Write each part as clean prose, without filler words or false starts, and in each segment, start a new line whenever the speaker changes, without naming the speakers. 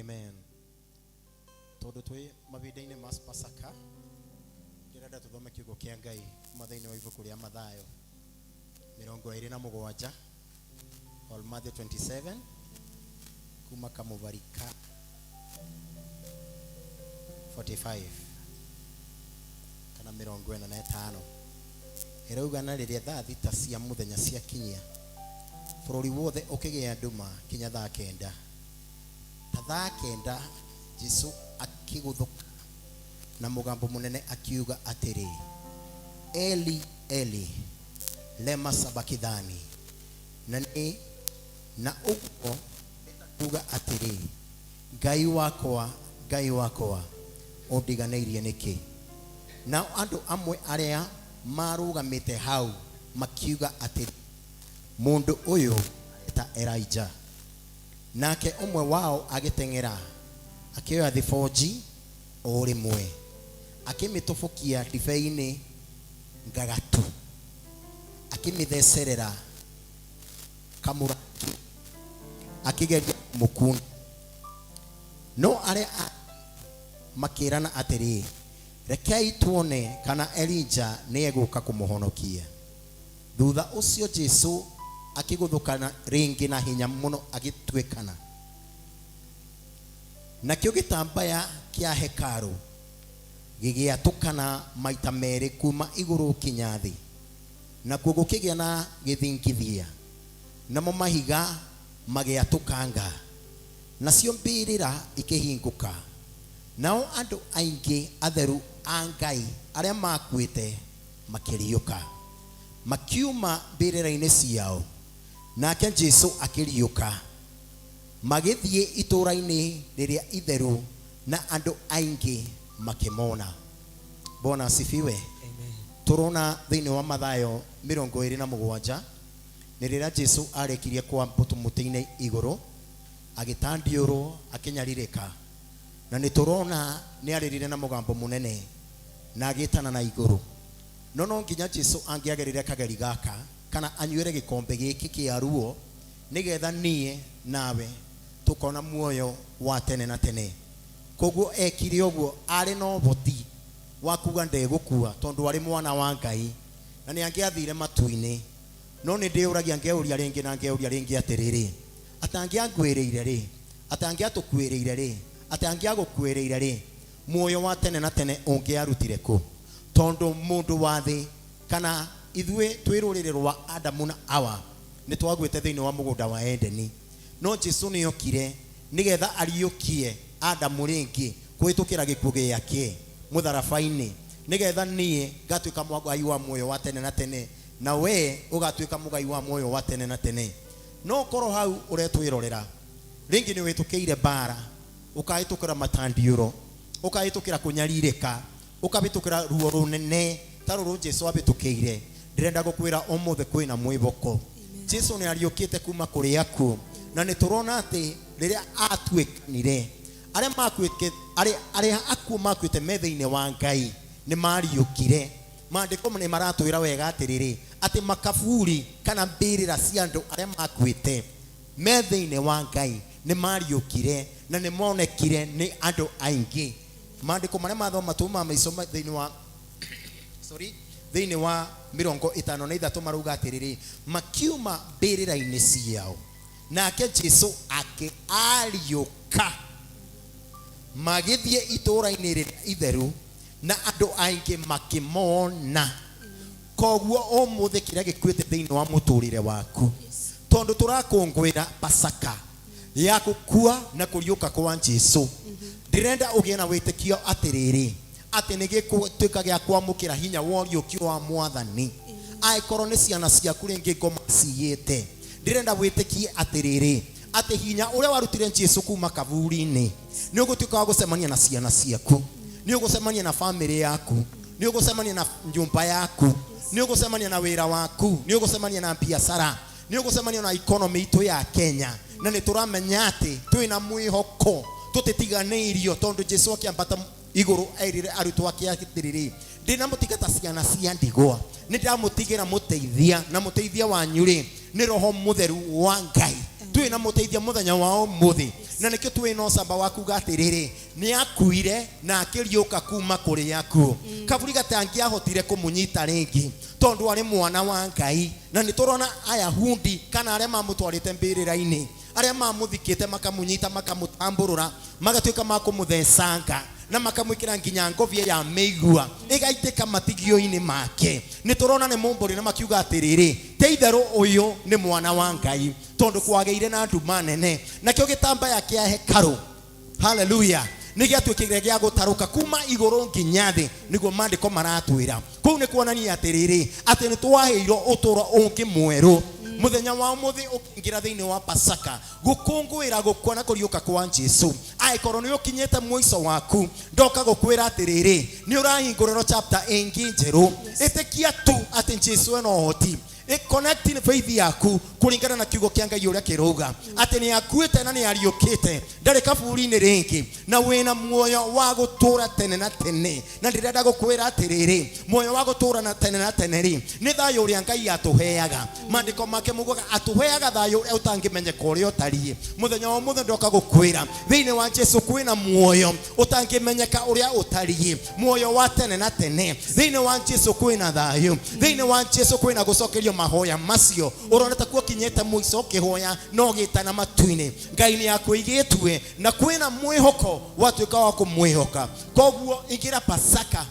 Amen. Tondũ twĩ mahinda-inĩ ma Pasaka, ndĩrenda tũthome kiugo kĩa Ngai kuma thĩinĩ wa ibuku rĩa Mathayo 27, or Matthew 27, kuma kamũbari ka 45 kana 45. Ĩrauga, na rĩrĩa thaa 6 cia mũthenya ciakinyia, bũrũri wothe ũkĩgĩa nduma kinya thaa 9. Ta thaa 9 Jesu akĩgũthũka na mũgambo mũnene akiuga atĩrĩ, Eli, Eli, lema sabakithani? Na nĩ na ũguo nĩ ta kuuga atĩrĩ, Ngai wakwa, Ngai wakwa, ũndiganĩirie nĩkĩ? Nao andũ amwe arĩa maarũgamĩte hau makiuga atĩrĩ, Mũndũ ũyũ areta Elija. Nake ũmwe wao agĩteng'era, akĩoya thibonji o rĩmwe, akĩmĩtobokia ndibei-inĩ ngagatu, akĩmĩthecerera kamũrangi, akĩgeria kũmũkunda. No arĩa angĩ makĩĩrana atĩrĩ, Rekei tuone kana Elija nĩegũũka kũmũhonokia. Thutha ũcio Jesu akĩgũthũka rĩngĩ na hinya mũno agĩtuĩkana. Nakĩo gĩtambaya kĩa hekarũ gĩgĩatũkana maita merĩ kuuma igũrũ kinya thĩ, nakuo gũkĩgĩa na gĩthingithia, namo mahiga magĩatũkanga, nacio mbĩrĩra ikĩhingũka, nao andũ aingĩ atheru a Ngai arĩa maakuĩte makĩriũka, makiuma mbĩrĩra-inĩ ciao, nake Jesu akĩriũka. Magĩthiĩ itũũra-inĩ rĩrĩa itheru, na andũ aingĩ makĩmona. Bwana asifiwe.
Amen.
Tũrona thĩinĩ wa Mathayo 27 nĩ rĩrĩa Jesu arĩkirie kwambwo mũtĩ-inĩ igũrũ, agĩtandiũrwo, akĩnyarirĩka, na nĩ tũrona nĩ arĩrire na mũgambo mũnene na agĩtana na igũrũ. No no nginya Jesu angĩagerire kageri gaka kana anyuĩre gĩkombe gĩkĩ kĩa ruo nĩgetha niĩ nawe tũkona muoyo wa tene na tene. Koguo ekire ũguo arĩ na ũhoti wa kuga ndegũkua tondũ arĩ mwana wa Ngai na nĩ angĩathire matu-inĩ. No nĩ ndĩyũragia ngeuria rĩngĩ na ngeuria rĩngĩ atĩrĩrĩ, atangĩanguĩrĩire rĩ, atangĩatũkuĩrĩire rĩ, atangĩagũkuĩrĩire rĩ, muoyo wa tene na tene ũngĩarutire kũ? Tondũ mũndũ wa thĩ kana ithuĩ twĩ rũrĩrĩ rwa Adamu na Hawa nĩ twagwĩte thĩinĩ wa mũgũnda wa Edeni. No Jesu nĩ okire nĩgetha ariũkie Adamu rĩngĩ kũhĩtũkĩra gĩkuũ gĩake mũtharaba-inĩ, nĩgetha niĩ ngatuĩka mũgai wa muoyo wa tene na tene na we ũgatuĩka mũgai wa muoyo wa tene na tene. No korwo hau ũretwĩrorera rĩngĩ nĩ ũhĩtũkĩire mbara, ũkahĩtũkĩra matandiũro, ũkahĩtũkĩra kũnyarirĩka, ũkahĩtũkĩra ruo rũnene ta rũrũ Jesu ahĩtũkĩire, ndĩrenda gũkwĩra ũmũthĩ kwĩna mwĩhoko. Jesu nĩ ariũkĩte kuma kũrĩ akuũ, na nĩ tũrona atĩ rĩrĩa atuĩkanire, arĩa makuĩte, arĩa akuũ makuĩte me thĩinĩ wa Ngai nĩ mariũkire. Maandĩko nĩ maratwĩra wega atĩrĩrĩ, atĩ makaburi kana mbĩrĩra cia andũ arĩa makuĩte me thĩinĩ wa Ngai nĩ mariũkire na nĩ monekire nĩ andũ aingĩ. Maandĩko marĩa mathoma tuma maico thĩinĩ wa sorry thĩinĩ wa 53 marauga atĩrĩrĩ, makiuma mbĩrĩra-inĩ ciao, nake Jesu akĩariũka, magĩthiĩ itũũra-inĩ rĩrĩa itheru na andũ aingĩ makĩmona. Koguo ũmũthĩ kĩrĩa gĩkuĩte thĩinĩ wa mũtũrĩre waku, tondũ tũrakũngũĩra Pasaka ya gũkua na kũriũka kwa Jesu, ndĩrenda ũgĩe na wĩtĩkio atĩrĩrĩ, atĩ nĩ gĩgũtuĩka gĩa kwamũkĩra hinya wa ũriũkio wa Mwathani. Angĩkorwo nĩ ciana ciaku rĩngĩ ngoma ciyĩte, ndĩrenda wĩtĩkie atĩrĩrĩ, atĩ hinya ũrĩa warutire Jesu kuma kaburi-inĩ nĩ ũgũtuĩka wa gũcemania na ciana ciaku, nĩ ũgũcemania na famĩlĩ yaku, nĩ ũgũcemania na nyũmba yaku, nĩ ũgũcemania na wĩra waku, nĩ ũgũcemania na biacara, nĩ ũgũcemania na economy itũ ya Kenya. Na nĩ tũramenya atĩ twĩna mwĩhoko, tũtitiganĩirio, tondũ Jesu akĩambata igũrũ erire arutwo ake atĩrĩrĩ, ndinamũtiga ta ciana cia ndigwa, nĩ ndamũtigĩra mũteithia, na mũteithia wanyu rĩ nĩ Roho Mũtheru wa Ngai. Twĩ na mũteithia mũthenya wa ũmũthĩ, na nĩkĩo twĩ na ũcamba wa kuga atĩrĩrĩ, nĩ akuire na akĩriũka kuma kũrĩ akuũ. Kaburi gatangĩahotire kũmũnyita rĩngĩ tondũ arĩ mwana wa Ngai. Na nĩ tũrona Ayahundi kana arĩa mamũtwarĩte mbĩrĩra-inĩ, arĩa mamũthikĩte makamũnyita makamũtambũrũra, magatuĩka ma kũmũthecanga na makamwĩkĩra nginya ngobia ya mĩigua ĩgaitĩka matigio-inĩ make. Nĩ tũrona nĩ mumbũrĩ na makiuga atĩrĩrĩ, te itherũ ũyũ nĩ mwana wa Ngai, tondũ kwagĩire na nduma nene, nakĩo gĩtambaya kĩa hekarũ, haleluya, nĩ gĩatuĩkire gĩa gũtarũka kuma igũrũ nginya thĩ, nĩguo maandĩko maratwĩra. Kũu nĩ kuonania atĩrĩrĩ, atĩ nĩ twaheirwo ũtũũro ũngĩ mwerũ. Mũthenya wa ũmũthĩ ũkĩingĩra thĩinĩ wa Pasaka, gũkũngũĩra gũkua na kũriũka kwa Jesu, angĩkorwo nĩ ũkinyĩte mũico waku, ndoka gũkwĩra atĩrĩrĩ, nĩ ũrahingũrĩrwo chapter ĩngĩ njerũ. Ĩtĩkia tu atĩ Jesu ena ũhoti. Connecting faith yaku kũringana na kiugo kĩa Ngai ũrĩa kĩrauga atĩ nĩ akuĩte na nĩ ariũkĩte, ndarĩ kaburi-inĩ rĩngĩ, na wĩna muoyo wa gũtũũra tene na tene. Na ndĩrenda gũkwĩra atĩrĩrĩ, muoyo wa gũtũũra na tene na tene rĩ, nĩ thayũ ũrĩa Ngai atũheaga. Maandĩko make mugaga atũheaga thayũ ũrĩa ũtangĩmenyeka ũrĩa ũtariĩ. Mũthenya wa ũmũthĩ ndoka gũkwĩra thĩinĩ wa Jesu kwĩna muoyo ũtangĩmenyeka ũrĩa ũtariĩ, muoyo wa tene na tene. Thĩinĩ wa Jesu kwĩna thayũ, thĩinĩ wa Jesu kwĩna gũcokerio mahoya macio ũrona ta kuo kinyĩte mũico ũkĩhoya no gĩtana matu-inĩ. Ngai nĩ akwĩigĩtue na kwĩna mwĩhoko watuĩka wa kũmwĩhoka. Koguo ingĩra Pasaka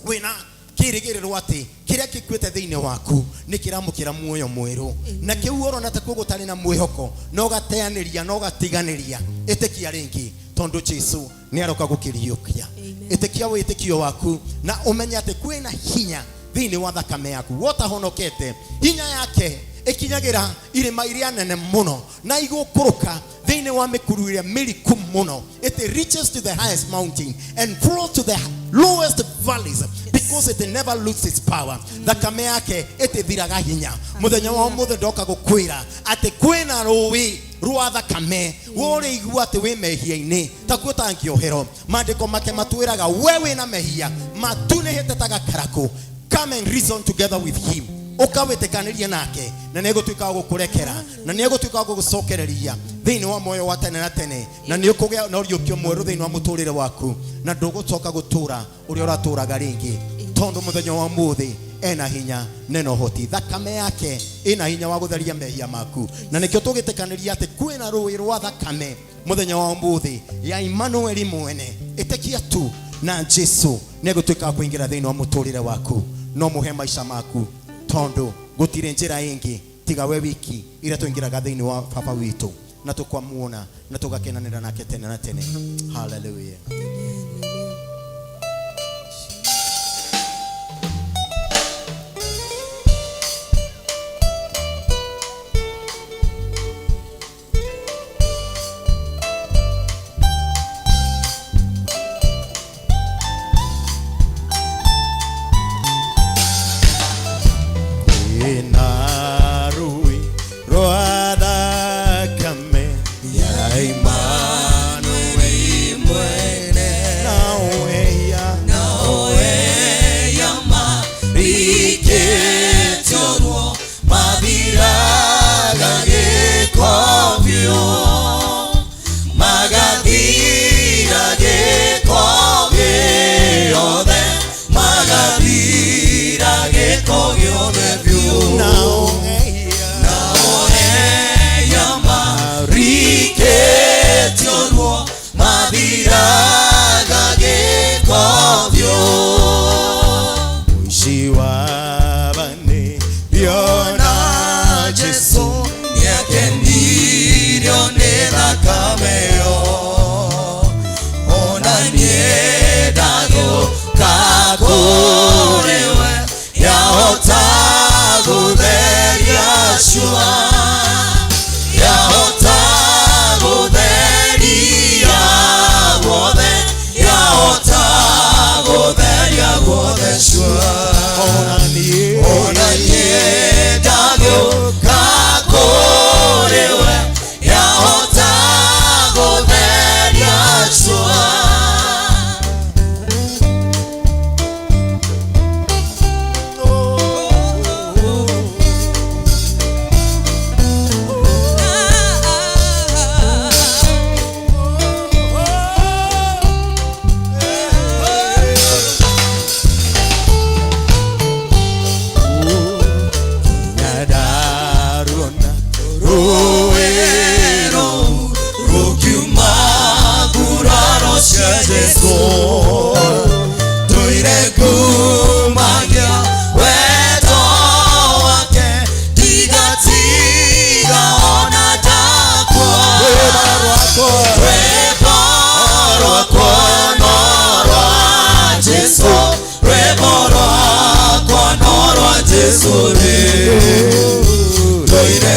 wĩna kĩrĩgĩrĩro atĩ kĩrĩa gĩkuĩte thĩinĩ waku nĩ kĩramũkĩra muoyo mwerũ, na kĩu ũrona ta kuo gũtarĩ na mwĩhoko no gateanĩria no gatiganĩria, ĩtĩkia rĩngĩ tondũ Jesu nĩ aroka gũkĩriũkia. Ĩtĩkia wĩtĩkio waku na ũmenye atĩ kwĩna hinya thĩinĩ wa thakame yaku. Wotahonokete, hinya yake ĩkinyagĩra irĩma iria nene mũno na igũkũrũka thĩinĩ wa mĩkuru ĩrĩa mĩriku mũno. It reaches to the highest mountain and flows to the lowest valleys because it never loses its power. Thakame yake ĩtĩthiraga hinya. Mũthenya wa ũmũthĩ ndoka gũkwĩra atĩ kwĩna rũĩ rwa thakame, ũrĩigua atĩ wĩ mehia-inĩ takuo tangĩoherwo. Maandĩko make matwĩraga we wĩna mehia matunĩhĩte ta gakarakũ, come and reason together with him, ũkawĩtĩkanĩria nake na nĩ egũtuĩka wa gũkũrekera na nĩ egũtuĩka wa gũgũcokereria thĩinĩ wa muoyo wa tene na tene, na nĩ ũkũgĩa na ũriũkio mwerũ thĩinĩ wa mũtũrĩre waku, na ndũgũcoka gũtũra ũrĩa ũratũraga rĩngĩ, tondũ mũthenya wa ũmũthĩ ena hinya na ena ũhoti. Thakame yake ĩna hinya wa gũtheria mehia maku, na nĩkĩo tũgĩtĩkanĩria atĩ kwĩna rũĩ rwa thakame mũthenya wa ũmũthĩ ya Emmanuel mwene. Ĩtĩkia tu na Jesu nĩ egũtuĩka wa kũingĩra thĩinĩ wa mũtũrĩre waku, no mũhe maica maku, tondũ gũtirĩ njĩra ĩngĩ tiga we wiki ĩrĩa tũingĩraga thĩinĩ wa baba witũ na tũkamuona na tũgakenanĩra nake tene na tene. Hallelujah. Kwĩna rũĩ rwa thakame ya Emmanuel mwene, na
Jesu rĩ. Ndũire.